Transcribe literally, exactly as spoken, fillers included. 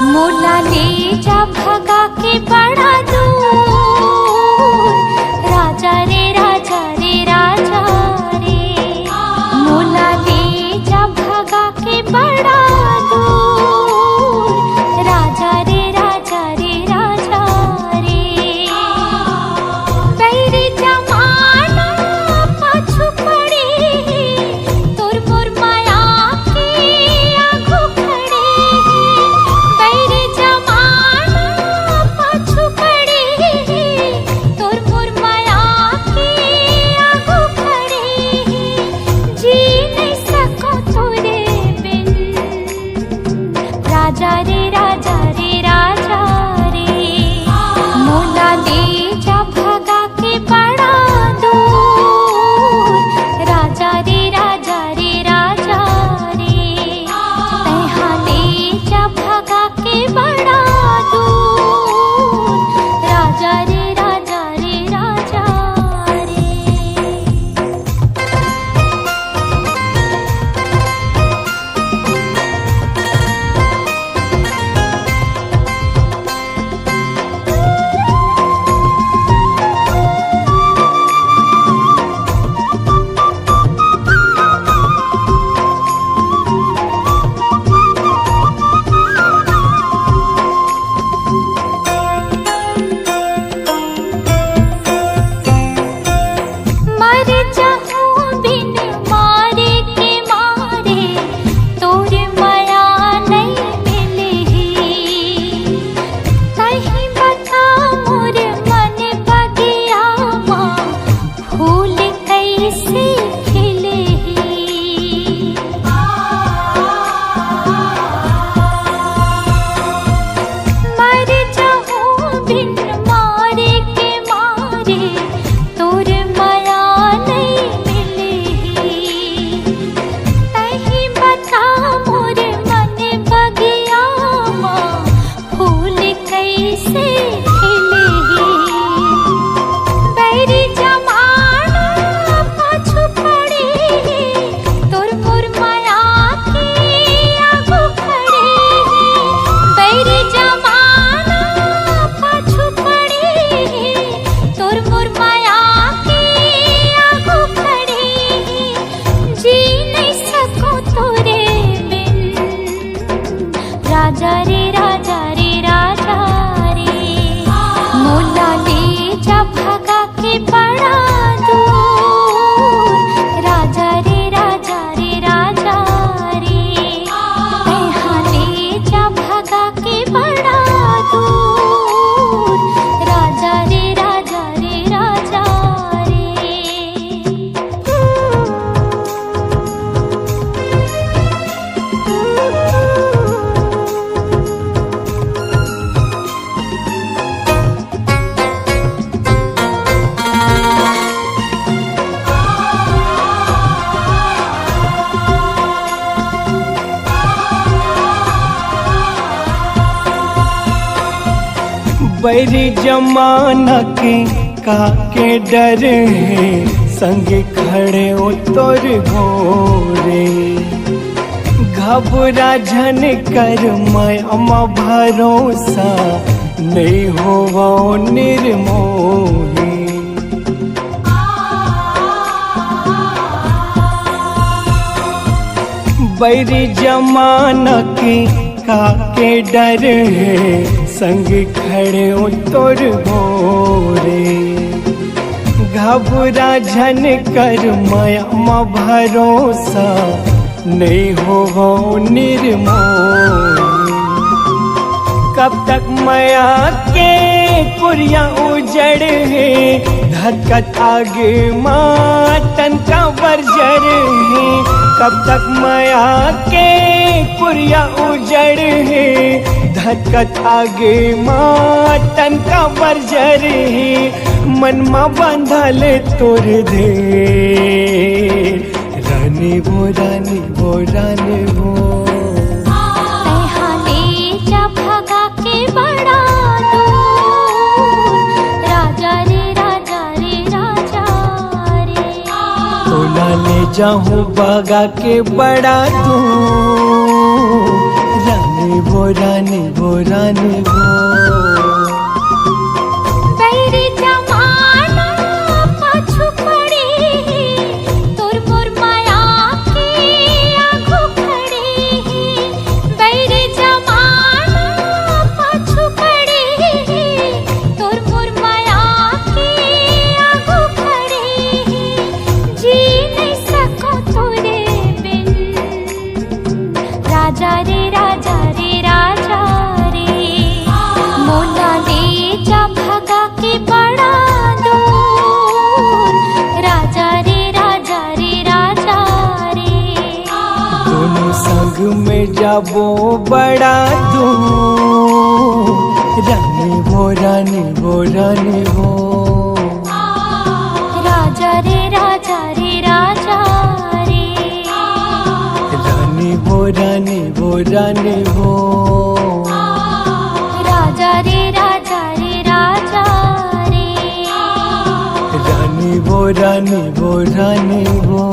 मोला ले जा भगा के बड़ा दूर, राजा रे, राजा रे, राजा रे। मोला ले जा भगा के बड़ा दूर, राजा रे, राजा रे, राजा रे। बैरी जमाना पाछू पड़े हे, तोर मोर माया के आगू खड़े हे। बैरी जमाना पाछू पड़े हे, तोर मोर माया के आगू खड़े हे। जी नहीं सको तोरे बिन, राजा रे, राजा रे, राजा रे। मोला ले जा भगा के बड़ा दूर, राजा रे, राजा रे, राजा रे। तैहा ले जा भगा के बड़ा दूर, राजा रे, राजा रे, राजा रे। मर जाहूं बिन मारे के मारे, तोर मया नइ मिलही। तहीं बता मोर मन बगिया मा, फूल कइसे खिलही। मर जाहूं बिन मारे के मारे, तोर मया नइ मिलही। तहीं बता मोर मन बगिया मा, फूल कइसे खिलही। बैरी जमाना पाछू पड़े हे, तोर मोर मया के आगू खड़े हे। बैरी जमाना पाछू पड़े हे, तोर मोर मया के आगू खड़े हे। जी नहीं सको तोरे बिन, राजा रे, राजा रे, राजा रे। मोला ले जा भगा के बड़ा दूर, राजा रे, राजा रे, राजा रे। तैहा ले जा भगा के बड़ा दूर, राजा रे, राजा रे, राजा रे। बैरी जमाना के का के डर हे, संग खड़े ओ तोर गोरे। घबरा झन कर, मैं अमा भरोसा, नइ होवो निर्मोही। बैरी जमाना के का के डर हे, संग खड़े ओ तोर गोरे। घबरा झन कर, मैं अमा भरोसा, नइ होवो निर्मोही। कब तक मया के कुरिया उजड़ हे, धधकत आग मा तन काबर जर हे। कब तक मया के कुरिया उजड़ हे, धधकत आग मा तन काबर जर हे। मन मा बंधल तोर धीर, रानी वो, रानी वो, रानी वो। तैहा ले जा भगा के बड़ा दूर, राजा रे, राजा रे, राजा रे। तोला ले जाहूं भगा के बड़ा दूर, रानी वो, रानी वो, बैरी जमाना पाछू पड़े हे, तोर मोर मया के आगू खड़े हे। बैरी जमाना पाछू पड़े हे, तोर मोर मया के आगू खड़े हे। जी नहीं सको तोरे बिन, राजा रे, राजा रे, राजा रे। मोला ले जा भगा के बड़ा दूर, राजा रे, राजा रे, राजा रे। दोनों संग में जाबो बड़ा दूर, रानी वो, रानी वो, रानी वो। राजा रे, राजा रे, राजा रे। रानी वो, रानी वो, रानी वो। राजा रे, राजा रे, राजा रे। रानी वो, रानी वो, रानी वो।